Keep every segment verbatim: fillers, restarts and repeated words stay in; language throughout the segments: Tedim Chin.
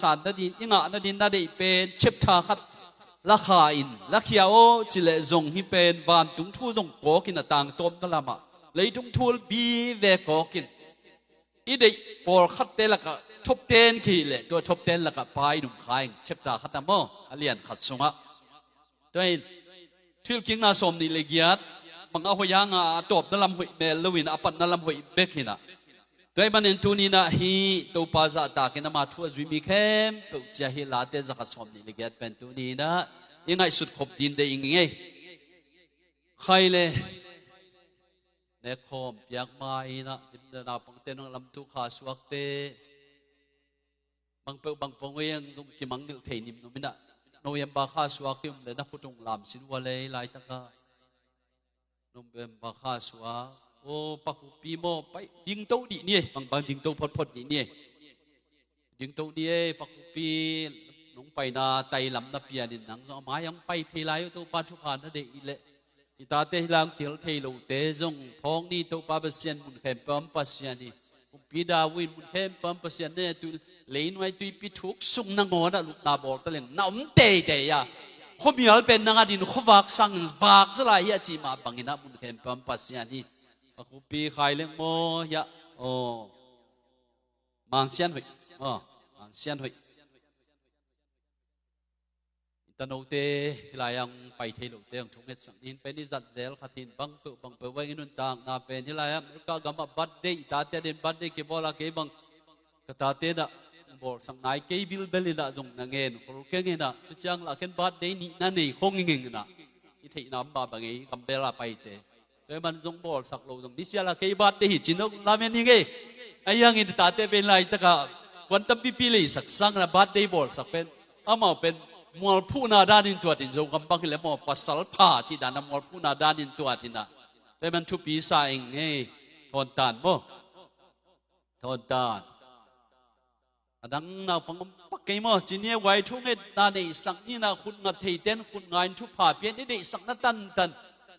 san nadin, i ngah nadin na deih pen chapter khat la kha in, la khia aw ci leh zong hih pen vantung thu zong kawk in a tangtawpna lamah leitung thu vive kawk in, i deih pawlkhatte lakah top ten kihih leh tua top ten lakah pai dum kha ing, chapter khat ah maw, a lian khat sungah. Tua in Thuhilhkikna sawm nih le giat, bang a hoih a ngah, a tawpna lam hoih mel loin a patna lam hoih bek hi-in ah, tua ahih manin tuni-in ah hih Topa zahtakin ama thu a zui mi khempeuh ci-a hih Late zakhat sawm nih le giat pen tuni-in ah i ngaihsut khop ding deih ing ei. Khai le, nekkhawm piak ma-in ah, dim le naupangte, nang lamtu kha suakte, bang peuh bang peuh ei ang zong kimangngilh thei nimnum in ah, November kha suak i om le na khut ung lam sin uh a lei laitak ah. November kha suak, aw, Pa Khup Pi maw, pai dingto dih ni ei, bangbang dingto photphot dih ni ei. Dingto ni ei, Pa Khup Pi, nong paina tai lam na pian in nang zong a mai-ah ong pai phei lai uh, Topa thupha na deih leh. I tate hih lai-ah ong kihel thei lote zong phawk ni, Topa Pasian, mun khempeuh a om Pasian hi. Kumpi David, mun khempeuh a om Pasian, na tu leinuai tuipi thuk sung nangawn ah lupna bawl ta leng na om teitei a. Khuamial pen nang adingin khuavak sangin vak zaw lai hi a cih mah bangin ah mun khempeuh a om Pasian hi. Pa Khup Pi, khai leng maw, hiah, aw. Mang Sian Hoih. Aw, Mang Sian Hoih. I tanote, hih lai-ah ong pai thei lote ong thungetsak ni. Hih pen i zat zel khat hi-in, bang peuh bang peuh vei i nuntakna pen hih lai-ah America gamah birthday, i tate adingin birthday kibawl a, kei bang ka tate in ah bawlsak nai kei, bilbel in ah zong na ngen khol keng in ah, tu ciang lah ken birthday nihna nei khong ing ing in ah, i theihna om mah bang ei, gambel a paite. Tua ahih manin zong bawlsak lo zong, ni sia lah kei birthday hi ci-in zong lamen ing ei. Ahi hangin tate pen laitak ah puan tampipi leisak sangin ah birthday bawlsak pen, amau pen mualphuhna danin tuat in, Zogam bang hi leh maw, pasal pha cih dan a mualphuhna danin tuat in ah. Tua ahih manin thupi sa ing ei. Thawn tan maw. Thawn tan. A dang naupang om pak kei maw, ci ni ei, vai thungetna neihsak ni in ah, khut nga theite in khut nga in thupha pia in, i deihsakna tantan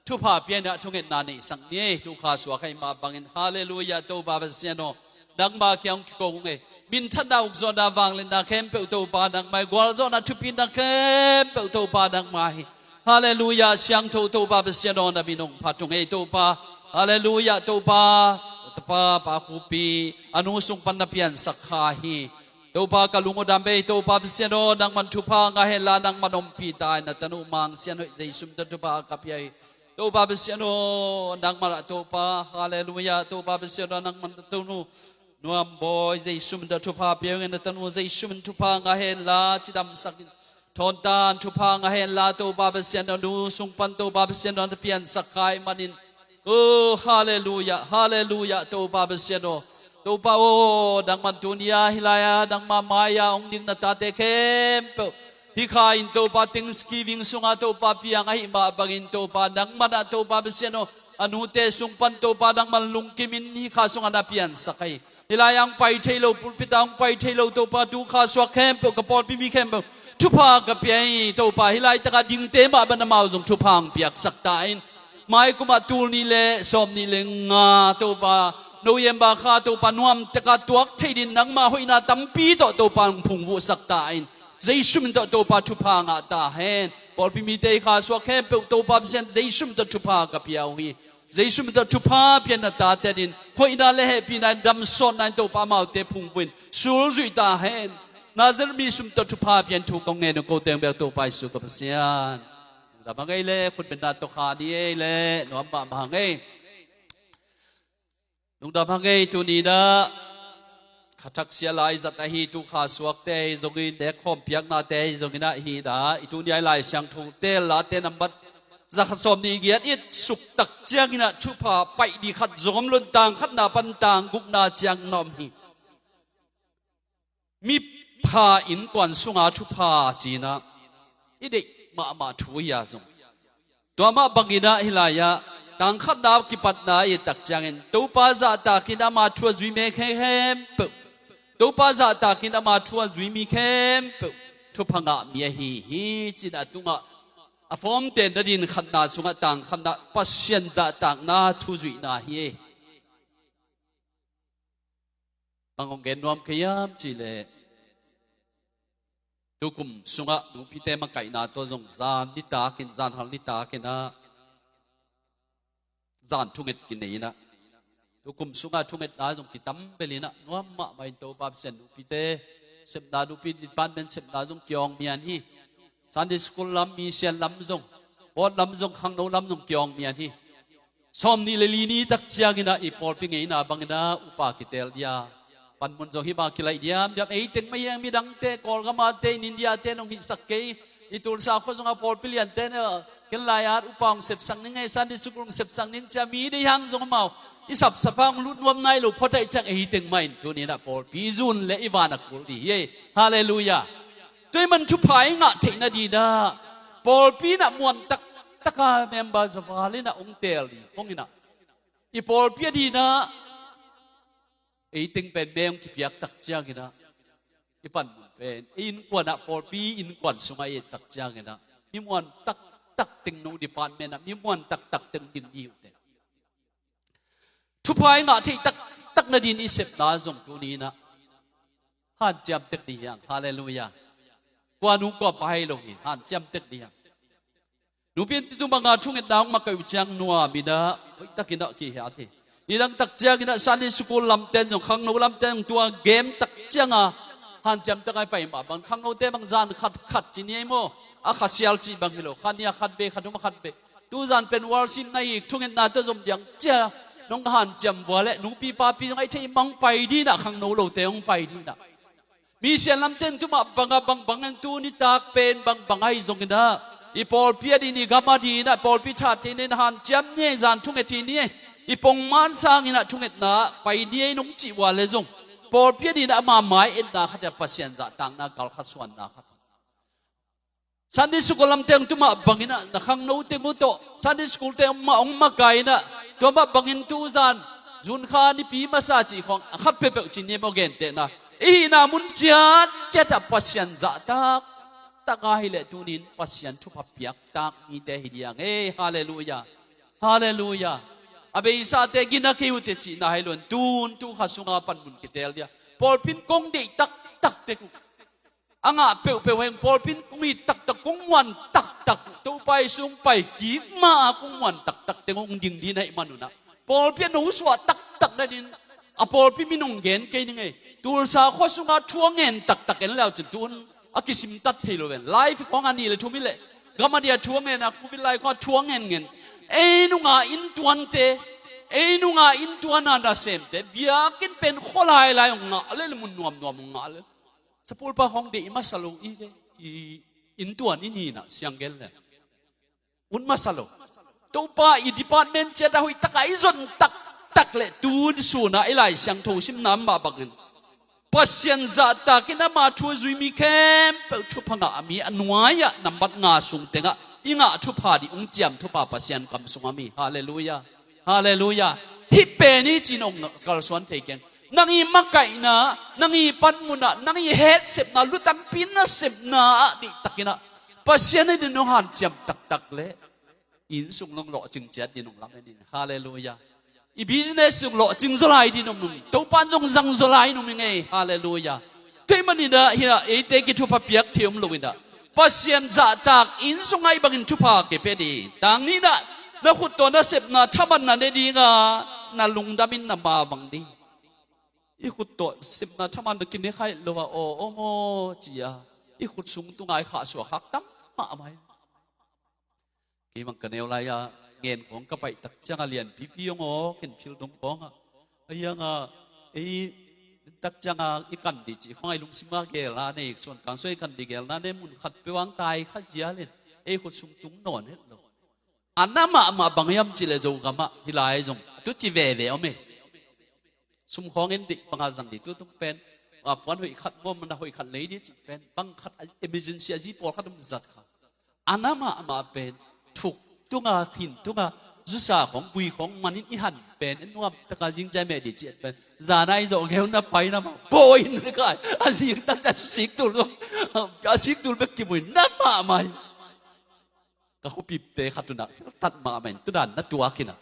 thupha pia in ah thungetna neihsak ni ei. Tu kha suak ahih mah bangin, halleluiah, Topa Pasian aw, nangma kiang ong kiko ung ei. Minthanna, ukzawhna, vangliatna khempeuh Topa nangma hi, gualzawhna, thupina khempeuh Topa nangma hi. Halleluiah, siangtho Topa Pasian aw, na min ong phat ung ei Topa. Halleluiah, Topa, Topa, Pa Khup Pi, a nu sung pan na piansak kha hi. Topa, ka lung uh dam ei Topa Pasian aw, nangman thupha ngah hen la, nangman ompih ta in, na tanu Mang Sian Hoih Jesu min tawh thupha ka pia hi. Topa Pasian aw, nangman ah Topa, halleluiah, Topa Pasian aw, nangman na tanu Nuam Bawi Jesu min tawh thupha pia ung ei, na tanu Jesu min thupha ngah hen la, cidamsak in. Thawn tan thupha ngah hen la, Topa Pasian aw, nu sung pan Topa Pasian aw, na piansak kha ahih manin. Oh, halleluiah, halleluiah, Topa Pasian aw. Topa aw, nangman tuni-a hih lai-a nangma mai-a ong ding na tate khempeuh, hih kha in Topa Thanksgiving sungah Topa piang ahih mah bangin Topa nangman ah Topa Pasian aw, a nute sung pan Topa nangman lungkim in hih kha sungah na piansak hi. Hih lai-ah ong pai thei lo, pulpit ah ong pai thei lo Topa, tu kha suak khempeuh, ka pawlpi mi khempeuh thupha ka pia hi Topa. Hih laitak ah dingte mah bang amau zong thupha ong piaksak ta in. Mai kum ah tul nih le sawm nih le nga Topa, November kha Topa, nuamtak a tuak theih dingin nangma hoihna tampi tawh Topa ong phungvuhsak ta in. Jesu min tawh Topa thupha ngah ta hen. Pawlpi mite, hih kha suak khempeuh Topa Pasian, Jesu min tawh thupha ka pia uh hi. Jesu min tawh thupha pia in, na tate adingin hoihna le hehpihna in, damsawtna in Topa amaute phungvuh in sulzuih ta hen. Nazareth mi Jesu min tawh thupha pia in thu kong ngen uh, ko teng bek Topa Jesu ka Pasian. Lungdam hang ei le, khutbetna tawh kha ni ei le, nuam mahmah hang ei. Lungdam hang ei. Tuni-in ah kha thak sia lai zat ahi, tu kha suakte ahi zongin, nekkhawm piaknate ahi zongin ah, hih in ah i tuni-a i Lai Siangtho teel Late nambat zakhat sawm nih giat i et suk tak ciangin ah thupha paih ding khat zong om lo in, tang khatna pan tang gukna ciang na om hi. Mipha innkuan sunga thupha ci-in ah i deih mahmah thu hi a zong, tua mah bangin ah hih lai-ah tang khatna kipatna i et tak ciangin Topa zahtakin ama thu a zui mi khempeuh, Topa zahtakin ama thu a zui mi khempeuh thupha ngah mi ahi hi, ci-in a tungah a fawmte nading khatna sungah tang khatna Pasian zahtakna thu zuihna hi. Bang hong gen nuam ka hiam cih leh, Tukum sungah nupite makaihna tawh zong zan nitakin, zan hal nitakin ah zan thunget kinei inah, tukum sungah thungetna zong kitam bel inah, nuam mahmah in Topa Pasian, nupite sepna, nupi department sepna zong kiawng mian hi. Sunday school lam, mission lam zong, pawt lam zong, khangno lam zong kiawng mian hi. Sawm nih le li ni tak ciangin ah i pawlpi ngeina bangin ah upa kitel dia, panmun zong hih bang kilaih diamdiam. Ei teng mah hi hang, midangte, Kawlgam a te in, India te in hong hihsak kei. I Tulsa khua zong a pawlpi liante in ah, ken lai-at upa hong sepsak ning ei, Sunday school hong sepsak ning ci-a mi deih hang zong amau i sapsap hang lut nuam nai lo phot ahih ciang, ei teng mah in tuni in ah pawlpi zun le i van a kul ding hi ei. Halleluiah. Tua ahih man thupha i ngah theihna ding in ah, pawlpi in ah muan taktak a member za val in ah hong teel ding khong in ah, i pawlpi ading in ah ei teng pen me hong kipiak tak ciangin ah, i panmun pen ei innkuan ah, pawlpi innkuan sungah i et tak ciangin ah, mi muan taktak teng, no department ah mi muan taktak teng ding hi uh teh. Thupha i ngah theih taktak nading i sepna zong tuni in ah hanciam tek ding hi hang. Halleluiah. Kua nu kua pa hi lo hi, hanciam tek ding hi hang. Nupi in tua banga thungetna hong makaih uh ciang nuam in ah, hoih takin ah kihia thei. Nidang tak ciangin ah Sunday school lamten zong, khangno lamten zong tua game tak cianga hanciam tak a i pai mah bang, khangnote bang zan khat khat ci ni ei maw, a kha sial cih bang hi lo, kha nih a khat bek, kha thum a khat bek. Tuzan pen worship na hi, thungetna tawh zom diang ci-a nong hanciam vua leh, nupi papi zong ahih thei mah hong pai ding in ah, khangno lote hong pai ding in ah. Mission lamte in tua mah banga bangbang in, tu nitak pen bangbang ahi zongin ah, i pawlpi ading in, i gam ading in ah, pawlpi thathei ni ei, hanciam ni ei, zan thunget hi ni ei, i pongman sangin ah thungetna pai ni ei nong cih vua leh zong, pawlpi ading in ah ama mai-etna khat ah Pasian zahtakna kal khat, suanna khat. Sunday school lamte hong tua mah bangin ah, na khangno teng uh tawh Sunday school te hong ma-, hong makaih in ah, tua mah bangin tuzan June kha nipi masa cih khawng a khat peuhpeuh ci ni ei maw, gentehna. I hihna mun ciatciat ah Pasian zahtak tak a hi leh, tuni in Pasian thupha piaktak mite hi ding hi hang ei. Halleluiah. Halleluiah. A beisate gina kei uh teh cihna hi lo in, tun tu kha sunga panmun kitel dia, pawlpi in kong deih taktak tek uh, a ngah peuhpeuh heng, pawlpi in kong it taktak, kong muan taktak, Topa Jesu hong pai kik ma-a kong muan taktak teng hong ding ding ahih manun ah, pawlpi a nosuah taktak nading in, a pawlpi min hong gen kei ning ei. Tulsa khua sunga thu a ngen taktak en le uh cin, tu hun a kisimtat thei lo ven. Live khawng a nih le thum hi leh, gam ading a thu a ngen a, covid lai khawng a thu a ngenngen. Ei nunga inntuante, ei nunga inntuan a nasemte, biakinn pen khua lailai hong ngah lel, mun nuamnuam hong ngah lel. Sapulpa khawng deih masa lo i, i inntuan i ni in ah, siang gen leh ut masa lo. Topa, i department ciat ah hoih tak a i zon taktak leh, tun sun ah i Lai Siangtho simna mah bangin, Pasian zahtak in ama thu a zui mi khempeuh thupha ngah a, mi a nuai-ah nambat nga sung tengah i ngah thupha ding, hong ciam thupha Pasian kam sungah om hi. Halleluiah. Halleluiah. Hih pen hi ci-in hong kalsuan thei keng. Nang i makaihna, nang i panmun ah, nang i hetsepna, lutangpi nasepna ah deihtakin ah Pasian ading in hong hanciam taktak leh, i inn sung zong lawhcing ciat ding in hong lamen in. Halleluiah. I business zong lawhcing zaw lai ding in om ning, Topa in zong zang zaw lai in om ing ei. Halleluiah. Tua ahih manin ah, hih ah eite kithupha piak thei om lo in ah, Pasian zahtak, inn sungah hih bangin thupha kipia ding. Tang nih in ah, na khut tawh nasepna thaman na ne ding a, na lungdam in na mavang ding. I khut tawh sepna thaman na kine kha het lo a, aw, aw maw ci-a i khut sung tungah i khahsuah khak tam mahmah hi. Kei bang ka neu lai-a ngen khawng ka paih tak ciangah lianpipi hong awk in, phil dong khawngah, a hiangah ei tak ciangah i kan dih cih khawngah i lungsim ah gelna nei, suan kang suai i kan dih gelna nei, mun khat peuh hong tai kha zial in, ei khut sung tung nawn het lo. A na mahmah bang hiam cih leh, Zogam ah hih lai zong tu ci veve om e. Sum khawng en dih, bang a zang dih, tu tung pen, a, puan hoih khat maw, na hoih khat lei dih cih pen, bang khat a, emergency a zi pawlkhat om zat kha. A na mahmah pen thuk tunga, khin tunga, zusa khawng, vui khawng manin i han pen, en nuam taka zing ciang meh dih cih pen, zan a i zawh ngeu na pai na mah, bawi in kai a zing tak ciang sik tul, a sik tul bek kimu in na mahmah hi. Ka khuapipte khat un ah tat mahmah in, tu dan na tuak in ah,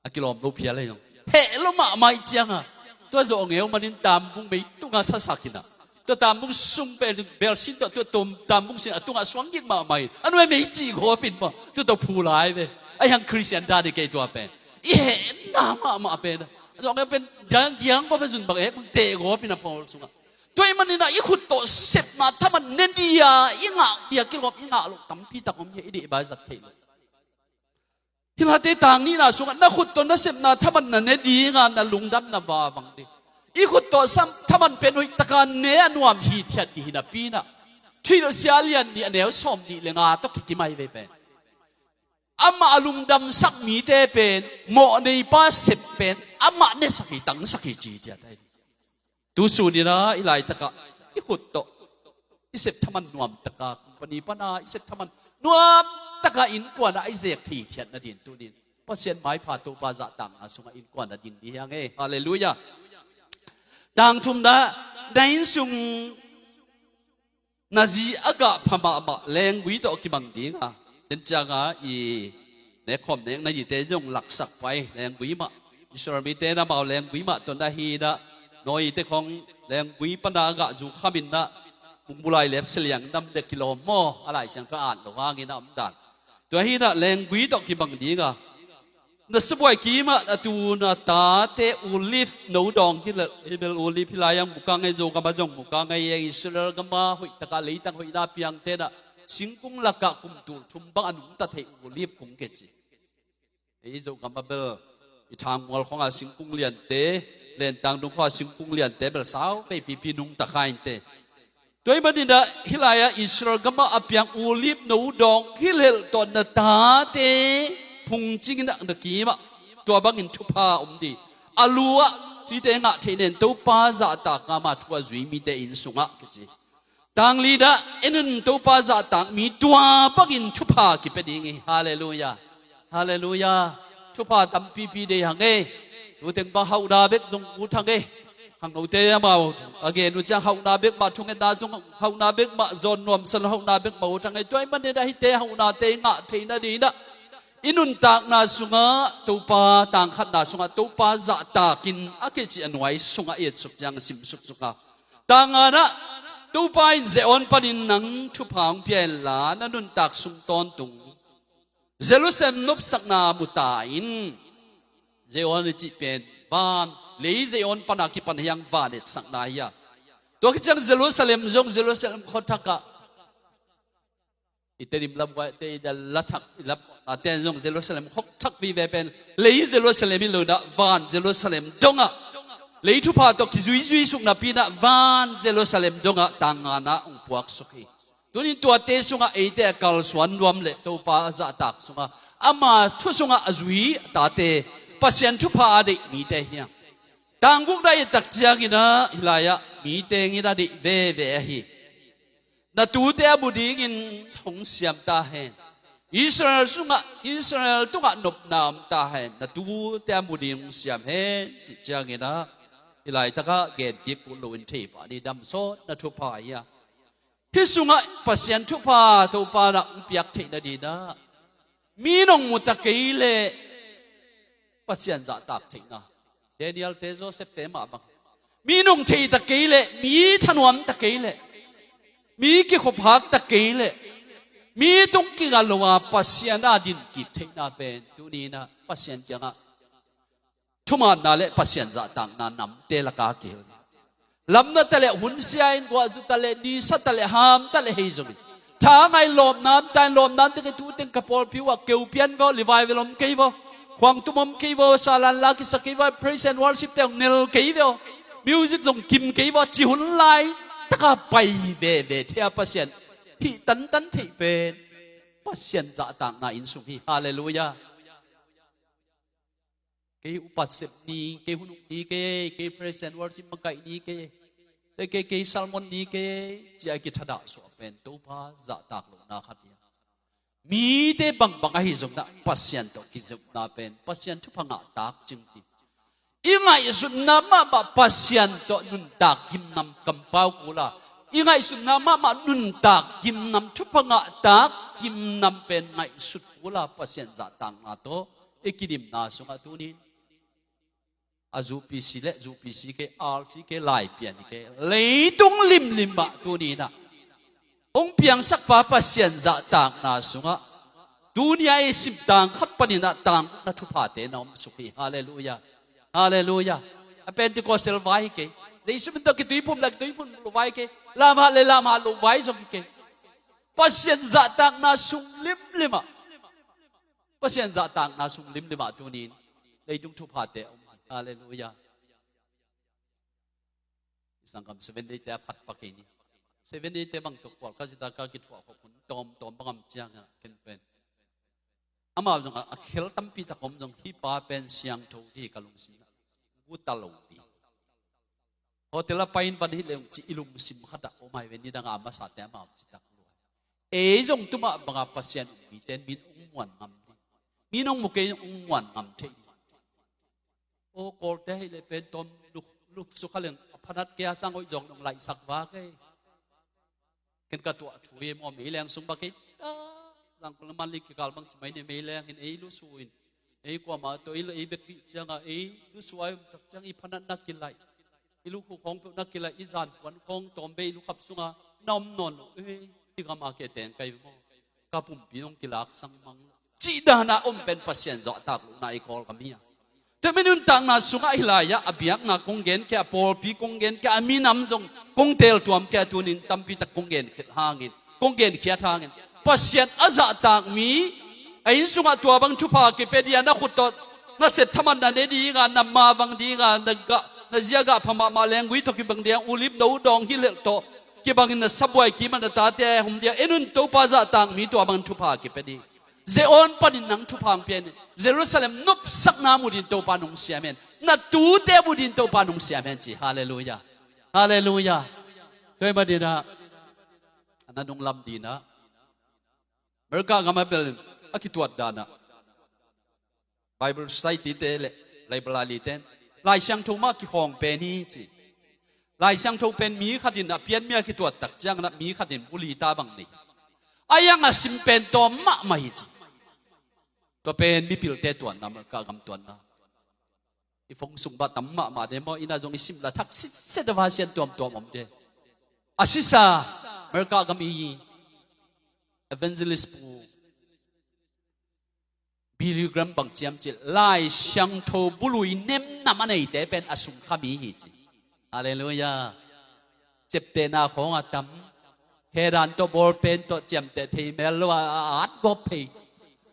a kilawm lo phial ei zong, heh lo mahmah ih ciangah, tua zawh ngeu manin tambung mei tungah sasak in ah, Tua tambung sung pen bel sin tawh, tua tambung sin a tungah suang gik mahmah in a nuai mei cih gawp in maw, tua tawh phu lai ve. A hiang Khristian dan hi kei tua pen. I hehna mahmah pen a tua pen diang, diang pawl pen zun bang ek bang teh gawp in a pawl sungah. Tua ahih manin ah i khut tawh sepna thaman ne dia i ngah dia kilawm i ngah loh tampi tak om hi, i dih bai zat theih loh. Hi late tang nihna sungah na khut tawh na sepna thaman na ne dinga na lungdam na vavang ding. I khut tawh sam thaman pen hoih taka ne a nuam hithiat dih hi napi-in ah, Thuhilhsia lian nih a neu sawm nih le nga tawh kikim ahi ve pen. Amah a lungdamsak mite pen mawh neipa sep pen amah nesak hi, tangsak hi ci ciat ahi. Tu sun in ah i laitakah i khut tawh i sep thaman nuamtaka, company pana i sep thaman nuamtaka innkuan ah i zek theithiat nadin tunin Pasian maipha Topa zahtakna sungah innkuan ah ding dih hi hang e. Halleluiah. Tangthumna, na inn sung na zi a gah pha mahmah lenggui tawh kibang dinga, den cianga i nekkhawm nek na ite zong laksak pai lenggui mah. Israel mite na mau lenggui mah tawh na hi na, Noah ite khong lenggui pana a gah zu khamin na, mungmulai lep seliang nam de kilawm maw, a Lai Siangtho at lo hangin a om dan. Tua hi na lenggui tawh kibang dinga, na sabuai kimah a tu na tate ulif no dawng hi lel, hi bel ulif hi lai ang muka ngei, Zogam a zong muka ngei e, Israel gama hoih taka leitang hoihna piangte na singkung lakah kum tul thum bang a nungta thei ulif kung keci. Ei Zogam a bel i thangmual khonga singkung liante, lentang dung khonga singkung liante bel sau pei pipi nungta kha inte. Tua ahih manin ah hih lai-ah Israel gamah a piang ulip no dawng hilhelh tawh na tate phungcingin ah na kimah tua bangin thupha om dih. A lu-ah hihte ngah theih nen Topa zahtak ngama thu a zui mite inn sungah kici. Tanglina en un, Topa zahtak mi tua bangin thupha kipia ding hi. Halleluiah. Halleluiah. Thupha tampipi dei hang e. Tuteng bang hauhna bek zong ut hang e. Khangnote amau a gen uh ciang hauhna bek mah, thungetna zong hauhna bek mah, zawn nuamsa lo hauhna bek mah ut hang e. Tua ahih manin ah hihte hauhnate i ngah theih nadinah i nuntakna sungah Topa, tangkhatna sungah Topa zahtakin a kicih a nuai sungah i etsuk ciang a simsuksuk a, tanganah Topa in Zion panin nang thupha hong pia inla na nuntak sung tawntung Jerusalem nopsakna mu ta in. Zion i cih pen van, lei Zion pana kipan hiang van etsakna hi a. Tua khit ciang Jerusalem zong, Jerusalem khuathakah i Tedim labuaite i la thak i la puaknate zong Jerusalem khuathak vive pen lei Jerusalem hi lo inah van Jerusalem dongah lei thupha tawh kizuizui suk napi inah van Jerusalem dongah tanganah hong puaksuk hi. Tunin tuate sungah eite a kalsuan nuam le Topa zahtak sungah ama thu sungah a zui a tate Pasian thupha a deih mite hiang. Tangkukna i tak cianginah hih lai-ah mite ngin a deih veve ahi. Na tute a mu dingin hong siam ta hen. Israel sungah, Israel tungah nopna om ta hen. Na tute a mu ding hong siam hen cih cianginah hih laitakah gen kik kul loin thei pah ni, damsawtna thupha hi a. Hih sungah Pasian thupha Topa nah hong piak theih nadinah mi nong mu ta kei leh Pasian zahtak theihna. Daniel-te, Joseph-te mah bang. Mi nong thei ta kei leh, mi thanuam ta kei leh, mi kikhuaphak ta kei leh, mi tung kinga lo a Pasian a din kik theihna pen tuninah Pasian kiangah thumaanna le Pasian zahtakna namte laka kihel. Lamna ta le hun sia in guahzu ta le nisa ta le ham ta le hei zongin tha ngai lawpna om ta in, lawpna om teng i tu teng ka pawlpi uh ah keu pian vaw, livai vel om kei vaw, khuangtum om kei vaw, salan la kisa kei vaw, praise and worship te hong nel kei vaw, music zong kim kei vaw ci hun laitaka pai veve thei a Pasian hih tantan theih pen Pasian zahtakna inn sung hi. Halleluiah. Kei upat sep ni, kei hun uk ni kei, kei praise and worship makaih ni kei, kei, kei, kei sermon ni kei, ci-a kithadah suah pen Topa zahtak lohna khat hi. Mite bangbang ahi zongin ah Pasian tawh kizopna pen Pasian thupha ngahtak cing hi. I ngaihsutna mahmah Pasian tawh nuntak gimnam kampau kul a, i ngaihsutna mahmah nuntak gimnam, thupha ngahtak gimnam pen ngaihsut kul a Pasian zahtakna tawh i kidimna sungah tunin a zu P C le zu P C kei, R C kei, Laipi a ni kei, leitung limlim ah tuni-in ah hong piangsak pa Pasian zahtakna sungah tuni-a i sim tang khat panin ah tang na thuphate na om suk hi. Halleluiah. Halleluiah. A Pentecostal vai hi kei. Jesu min tawh kituiphum le kituiphum lo vai hi kei. Lamhat le lamhat lo vai zong hi kei. Pasian zahtakna sung limlim ah, Pasian zahtakna sung limlim ah tuni-in leitung thuphate om hi. Halleluiah. I sanggam Seven Day te a khat pak hi ni. Seven Day te bang tawh khual ka zita ka kithuah khop hun tawmtawm bang am ciangin ah ken pen amau zong a, a khel tampi tak om zong hih pa pen siangtho hi ka lungsim ah guta lo ding. Hotel ah pai-in van hi leng cih i lungsim khat ah om hi ve, nidang a a masate amau citak lua. Ei zong tu mah bangin Pasian um mite in min hong muan ngam ding. Min hong mu kei hong muan ngam thei ding. Aw, Kawlte hi leh pen tawm luk, luksu kha leng a phanat kei a sang hoih zawk nong laihsak va kei. Ken ka tuah thu hi maw, meileng sung bang kei ta, zangkul na manli kikal bang ci mai ni, meileng in ei lusu in, ei kuamah tawh ei, ei bek bih ciangah ei lusu a i om tak ciang i phanat na kilaih, i lukhu khawng peuh na kilaih, i zanpuan khawng tawm bei i lukhap sungah na om nawn lo. Ei, i gam a kei teng kai maw, ka pumpi nong kilak sang mang lo cih dan a om pen Pasian zahtak lohna i Kawlgam hi a. Tua mi nuntakna sungah hi lai-ah a biakna kong genkhia, a pawlpi kong genkhia, a minam zong kong teltuam khia, tuni-in tampi tak kong genkhiat hangin, kong genkhiat hangin Pasian a zahtak mi, a inn sungah tua bang thupha kipia ding a, na khut tawh na sep thaman na ne ding a, na mavang ding a, na gah, na zia gah pha mahmah lenggui tawh kibang ding a, ulip no dawng hi lel tawh kibangin na sabuai kim ah na tate a hum ding a, en un, Topa zahtak mi tua bang thupha kipia ding. Zion panin nang thupha hong pia in, Jerusalem nopsakna mu dingin Topa nong siam hen. Na tute mu dingin Topa nong siam hen ci. Halleluiah. Halleluiah. Tua ahih manin ah, a na nunglam dingin ah, America gam ah bel a kituat dan ah Bible Society te le Bible a lite in Lai Siangtho mah kikhawng pen hi ci. Lai Siangtho pen mi khat in a pian mi a kituat tak ciangin ah mi khat in bulita bang nei. A yang a sim pen tawm mahmah hi ci. Tua pen mipilte tuanna, America gam tuanna. I phone sung bah tam mahmah de maw, inn ah zong i sim la thak sitset a, va sian tuamtuam om de. A sisa, America gam i evangelist pu Billy Graham bang ciam cih, Lai Siangtho bului nemnam a neite pen a sung kha mi hi ci. Halleluiah. Ciaptehna khawng a tam. Khedan tawh bawlpen tawh ciamteh thei mel lo a, a at gawp phei.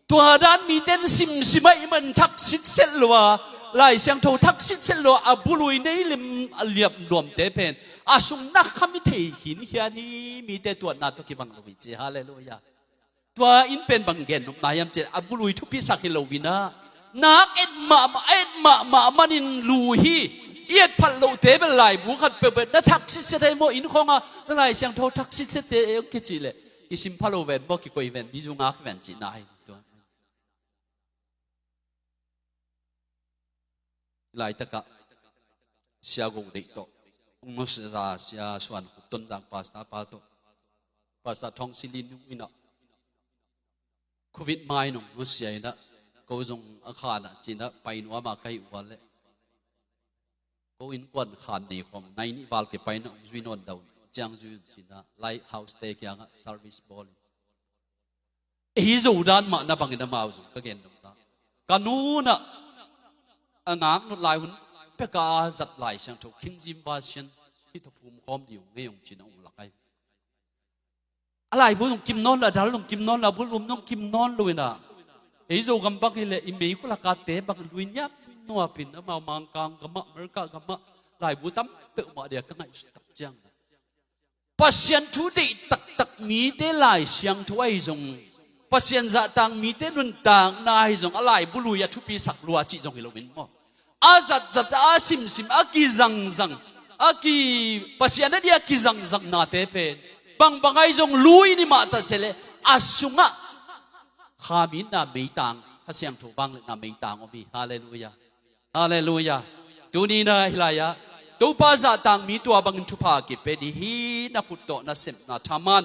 Tua dan mite in simsim a i man thak sitset lo a, Lai Siangtho thak sitset lo a, a bului nei lim a liap nuamte pen a sung na kha mi thei khinkhian hi, mite tuatna tawh kibang lo hi ci. Halleluiah. Tua in pen bang gen nopna hiam cih leh a bului thupisak hi lo in ah, nak et mahmah, et mahmah manin lu hi. I et phat lohte bel laibu khat peuhpeuh na thak sitset hi maw, inn khawng ah na Lai Siangtho thak sitsette hong kicih leh kisim pha lo ven maw, kikoih ven, mi zu ngak ven cihna hi. Tua laitakah Sia Go Deih tawh hong nusia, Sia Suan Khup, Tonzang pastor pa tawh, Pastor Thawng Silin in ah Covid mai nong nusia in ah, ko zong a khan ah ci-in ah pai nuam a ka hih uh leh, ko innkuan khan nei khawng nai nih val kipai in ah hong zui nawn lo, ciang zui un ci-in ah Lighthouse te kiangah service bawl in. Ei Zo dan mah na bangin amau zong ka gen nopna. Ka nu in ah a ngaknop lai hun pek a zat Lai Siangtho King James Version hi tawh phum khawm ding uh ngei ung ci-in ah hong lak hi. A laibu zong kim nawn lo, a dal zong kim nawn lo, a bul um zong kim nawn lo in ah, ei Zogam bang hi leh i meikhu lak a te bang lui niap nuam in, amau Mangkang gam ah, America gam ah laibu tam peuhmah ding a ka ngaihsut tak ciang, Pasian thu deih taktak mite Lai Siangtho ahi zong, Pasian zahtak mite nuntakna ahi zong, a laibu lui a thupisak lua cih zong hi lo in maw, a zatzat a, a simsim a, kizangzang a, ki, Pasian a dih a kizangzangnate pen bangbang ahi zong lui ni mah ta se leh a sungah kha mi na meitang, Kha Siangtho vangliatna meitang om hi. Halleluiah. Halleluiah. Tuni in ah hi lai-ah Topa zahtak mi tua bangin thupha kipia ding hi. Na khut tawh na sepna thaman,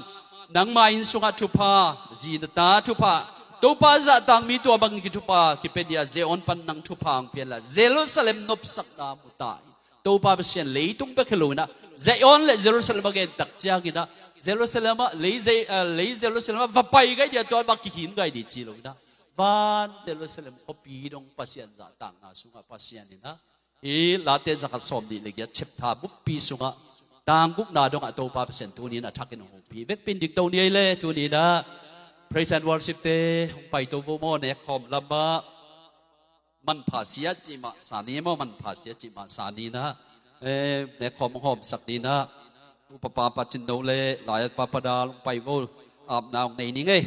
nangma inn sungah thupha, zi na ta thupha, Topa zahtak mi tua bangin kithupha kipia dih a, Zion pan nang thupha hong pia inla, Jerusalem nopsakna mu ta in. Topa Pasian leitung bek hi lo in ah, Zion le Jerusalem a gen tak ciangin ah, Jerusalem ah, lei, Ze-, ah, lei Jerusalem ah va pai gai dih a, tua bang kihin gai dih ci lo in ah, van Jerusalem khuapi dong Pasian zahtakna sungah Pasian in ah, hih Late zakhat sawmnih le giat chapter buppi sungah tanggukna dongah Topa Pasian tuni in a thakin hong hopih vekpi in ding to ni ei le. Tuni in ah praise and worship te hong pai to vo maw, nekkhawm lamah manpha sia cih mah sa ni maw, manpha sia cih mah sa ni in ah, eh, nekkhawm hong hawmsak ni in ah, upa pa Pa Cin No le lai-at pa Pa Dal hong pai vo, apna hong nei ning ei.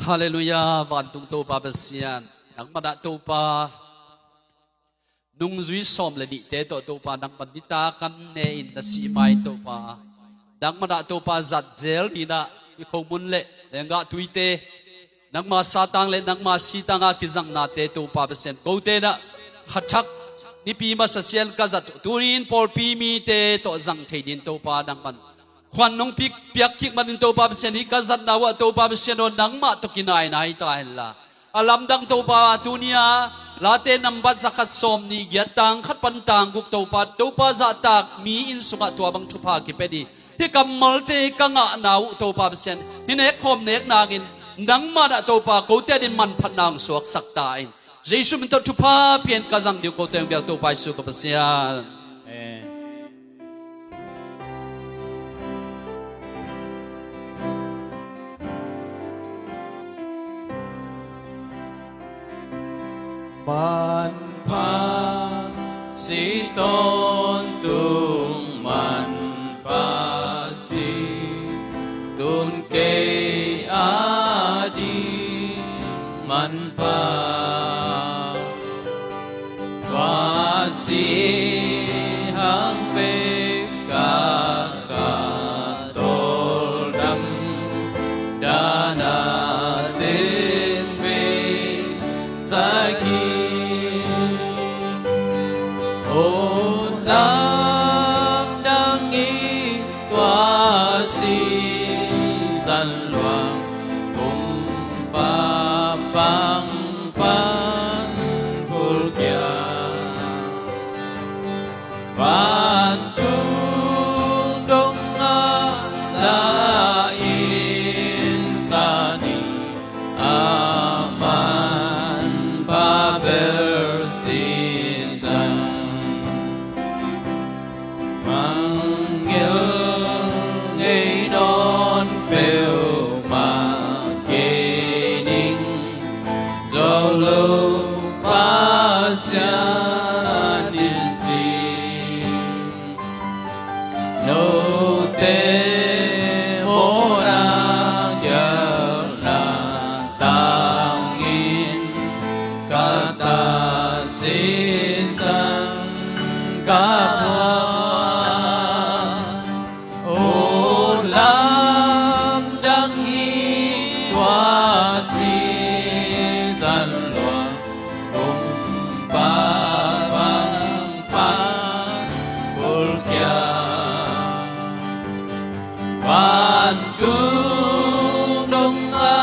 Halleluiah, vantung Topa Pasian, nangmah dah Topa, nungzui sawm le nihte tawh Topa, nangmah nitak an ne in na sih ma-in Topa, nangmah dah Topa zatzel ni in ah, i khomun le lenggah tuite, nangma satang le nangma sitang a kizangnate Topa Pasian, kote in ah khathak nipi masa sian ka zat uh, tuni in pawlpi mite tawh zang thei ding Topa nangman khuan nong pi-, piak kik manin Topa Pasian, hih ka zatna uh ah Topa Pasian aw, nangmah tawh kinaina hi ta henla, a lamdang Topa, tuni a Late nambat zakhat sawmnih giat tang khat pan tang guk Topa, Topa zahtak mi inn sungah tua bang thupha kipia dih hih kammalte ka ngahna uh Topa Pasian, hih nekkhawm nek nangin nangmah dah Topa kote adingin manphatna hong suaksak ta in. Jesu min tawh thupha pia in ka zang ding uh kote hong biak Topa Jesu ka Pasian. Amen. Manpha si tawntung, manpha si tun kei a ding manpha. Tua si hang bek ka, ka tawldam dan a teng vei sak hi. Hong lamdang hi tua sisan luang, kumpa pang pan bulkia. Vantung dong a la in sa ni, a manpha bel sisan. Mangngilh ngei nawn peuhmah kei ning, zo lo Pasian in ci. Note mawhna khialhna tangin ka tat sisan ka pha. Hong lamdang hi tua sisan luang, kumpa pang pan bulkia. Vantung dong a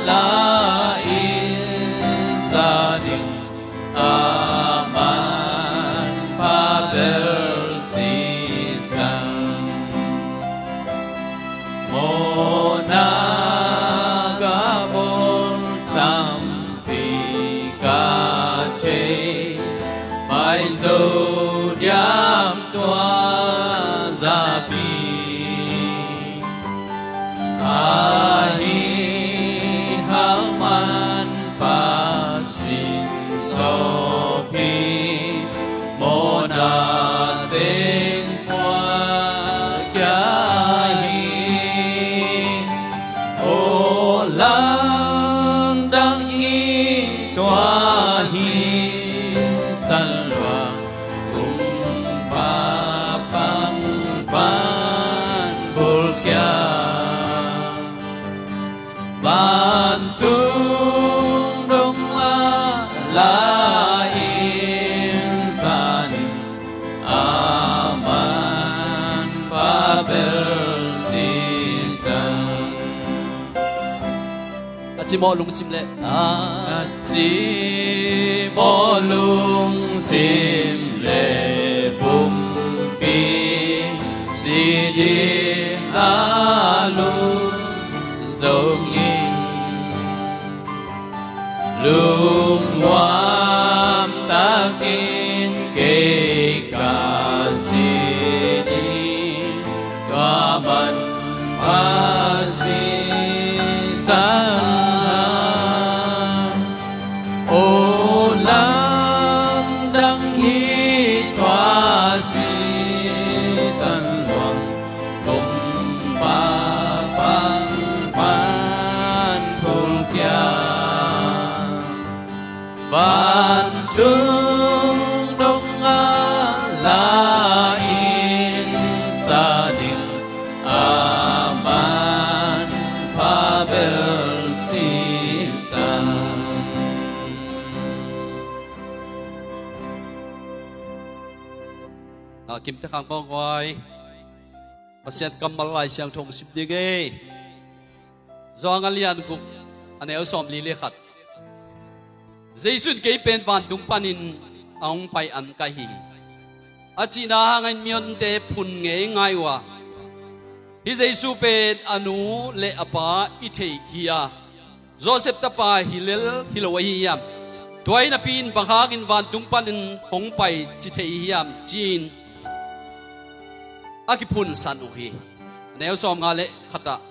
la in sa ding, a manpha bel sisan. Mawhna ka bawl tampi ka thei, maizo diam tua zapi. Ahi hang manpha sin sawpi, mawhna teng pua kia hi. Hong lamdang hi tua sisan luang, kumpa pang pan bulkia. Vantung dong a Cimawh lungsim le, a cimawh lungsim le pumpi si ding a lungzong in, lungnuam takin kei ka si ding, tua manpha sisan a, o lamdang hi tua sisan luang, kum pa pang pan phulkia. Vantung dong a la-in sa ding a manpha bel sisan. A kimte khang mawnghuai, Pasian kammal Lai Siangtho sim ding ei. Johan a lian guk, a neu sawmli le khat. Jesu in kei pen vantung panin a hong pai an ka hi hi, a cihna hangin mihonte phun ngeingai uh a, hih Jesu pen a nu le a pa i theih hi a, Josef tapa hi lel hi lo ahi hiam? Tua hi napi-in bang hangin vantung panin hong pai ci thei hiam, ci-in a kiphunsan uh hi. A neu sawmnga le khat ah,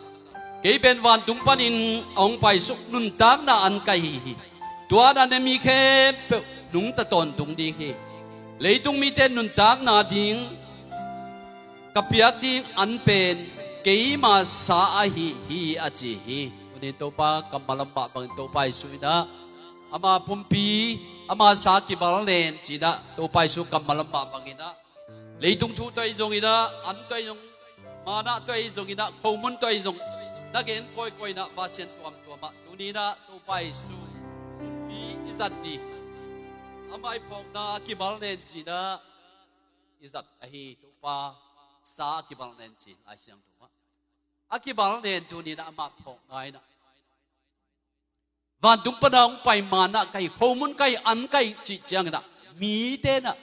kei pen vantung panin a hong paisuk nuntakna an ka hi hi. Tua an a ne mi khempeuh nungta tawntung ding hi. Leitung mite nuntakna ding ka piak ding an pen keima sa ahi hi, a ci hi. Tuni Topa kammal lam mah bangin Topa Jesu in ah ama pumpi, ama sa kibal nen ci-in ah Topa Jesu kammal lam mah bangin ah leitung thu tawh ahi zongin ah, an tawh ahi zong, manna tawh ahi zongin ah, khomun tawh ahi zong, na gen kawikawi in ah, Pasian tuamtuam ah tuni in ah Topa Jesu pumpi i zat ding, ama i phawkna kibal nen ci-in ah i zat ahi. Topa sa kibal nen ci, Lai Siangtho ah a kibal nen tuni in ah amah phawkna in ah vantung pana hong pai manna ka hi, khomun ka hi, an ka hi cih ciangin ah mite in ah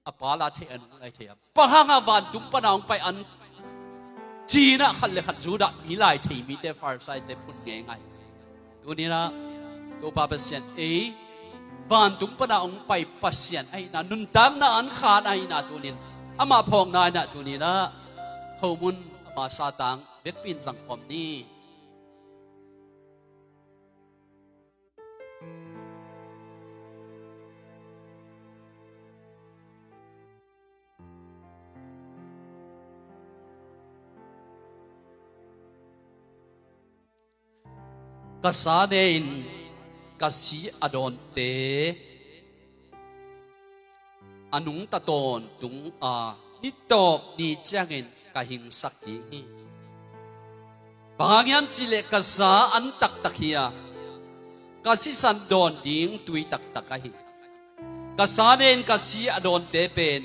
a pa la thei a, nu la thei a, bang hanga vantung pana hong pai an ci-in ah khat le khat Judah mi lai thei mite, Farisaite phun ngeingai. Tuni in ah Topa Pasian ei vantung pana hong pai Pasian ahihna, nuntakna an khan ahihna tuni in amah phawkna in ah tuni in ah khomun ama satang vekpi in zangkhawm ni. Ka sa ne-in ka si a dawnte a nungta tawntung a, ni tawp ni ciangin ka hingsak ding hi. Bang hang hiam cih leh ka sa an taktak hi a, ka sisan dawn ding tui taktak ahi. Ka sa ne-in ka si a dawnte pen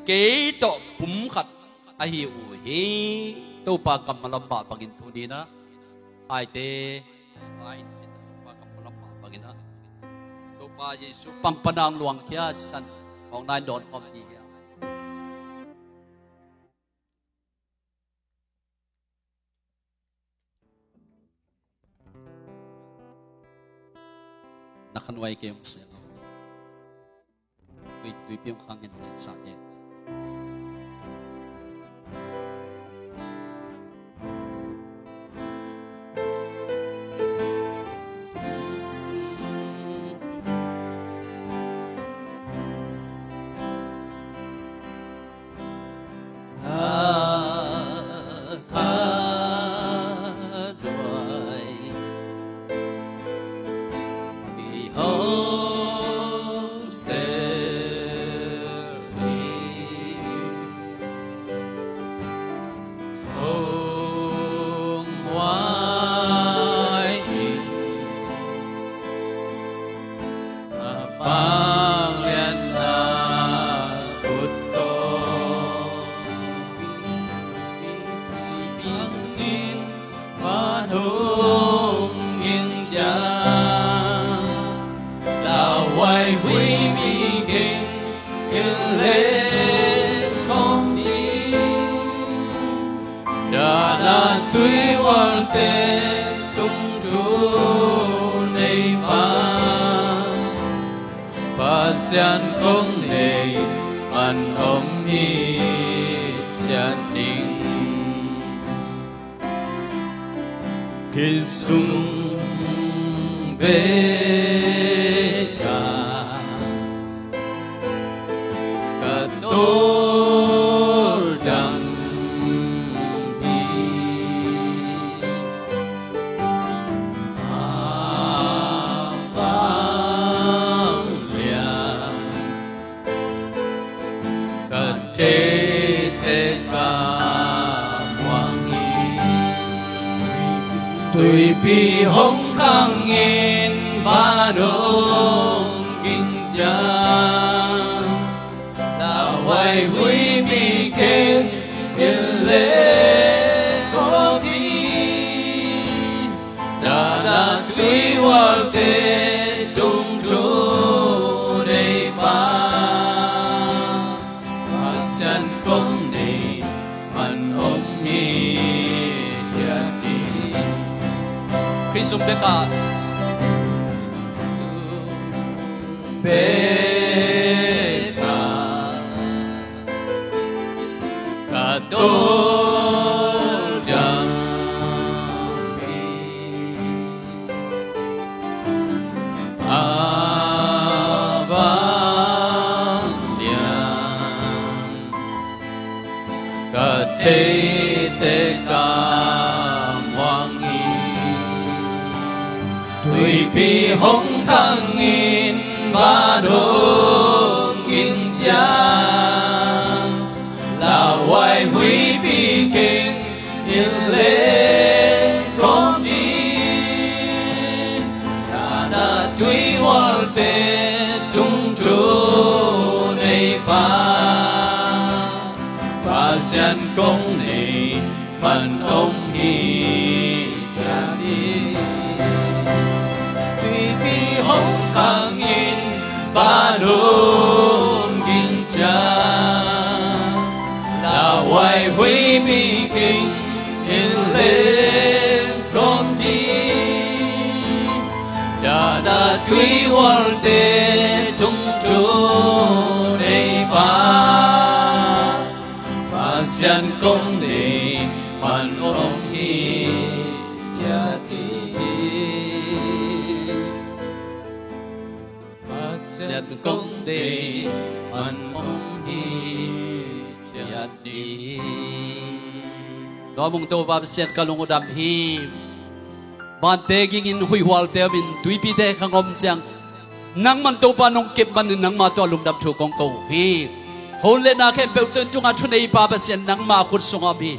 kei tawh pum khat ahi uh hi. Topa kammal lam mah bangin tuni in ah, haite, haite, Topa kammal lam mah bangin ah, Topa Jesu pang pana hong luangkhia sisan hong nai dawn om ni hi a. Na khanuai kei hong sia lo. Tui, tuipi hong khang in cin sa kei. Tung thu nei pa, Pasian kong nei man om hi ciat ding. Khisum bek a ka tawldam hi. A vanglian ka theite ka muang hi. Tuipi hong khangin van hong ging ciang, lauhuai huipi keng in le kong ding. Dahna tuihualte tung thu nei pa, Pasian kong nei man om hi ciat ding. Khisum bek a, bek a ka tawldam hi. A vanglian ka theite ka muang hi. Tuipi hong khangin van hong ging ciang, lauhuai huipi keng in le kong ding. Dahna tuihualte tung thu nei pa, Pasian kong nei man om hi ciat ding. Tuipi hong khangin van hong ging ciang, lauhuai huipi keng in le kong ding. Dahna tuihualte tung thu nei pa, Pasian kong nei man om hi ciat ding. Pasian kong nei man om hi ciat ding. Tua bang Topa Pasian ka lung uh dam hi. Vante gingin huihhualte omin tuipite khang om ciang, nangman Topa nong kep manin nangma tawh lungdam thu kong ko uh hi. Hon le na khempeuh tungah thuneipa Pasian nangma khut sungah om hi.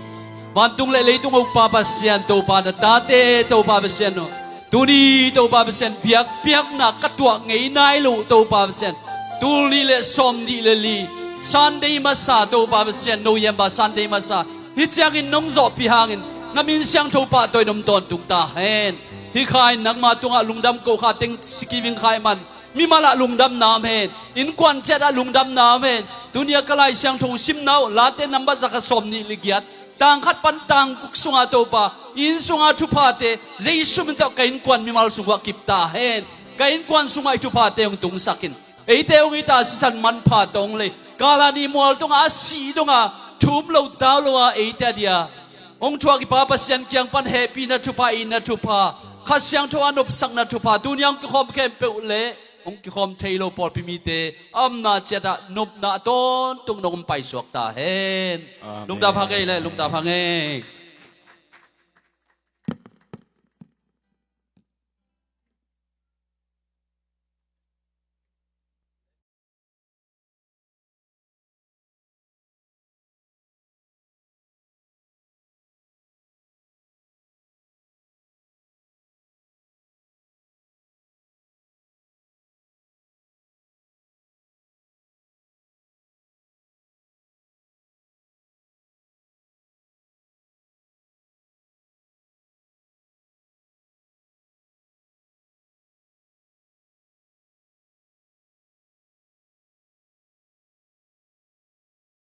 Vantung le leitung a ukpa Pasian Topa, na tate Topa Pasian aw, tuni Topa Pasian biakpiakna ka tuah ngei nai lo Topa Pasian, tul nih le sawm nih le li Sunday masa Topa Pasian, November Sunday masa hih ciangin nong zawhpih hangin na min siangtho pahtawi in om tawntung ta hen. Hih kha in nangma tungah lungdam ko kha, thanksgiving kha i man. Mimal ah lungdamna om hen. Innkuan ciat ah lungdamna om hen. Tuni a ka Lai Siangtho simna uh, Late nambat za khat sawm nih le giat, tang khat pan tang guk sungah Topa, inn sungah thuphate Jesu min tawh ka innkuan mimal sungah kip ta hen. Ka innkuan sungah i thuphate hong tungsak in. Eite hong it a sisan manpha tawng le kala nih mual tungah a sih dongah thu um lo tau lo a, eite a dia hong thuak i Pa Pasian kiang pan hehpihna thupha, itna thupha, Kha Siangtho a nopsakna thupha, tuni a hong kikhawm khempeuh le hong kikhawm thei lo pawlpi mite a omna ciatah nopna a tawntung nong hong paisuak ta hen. Amen. Lungdam hang ei le, lungdam hang ei.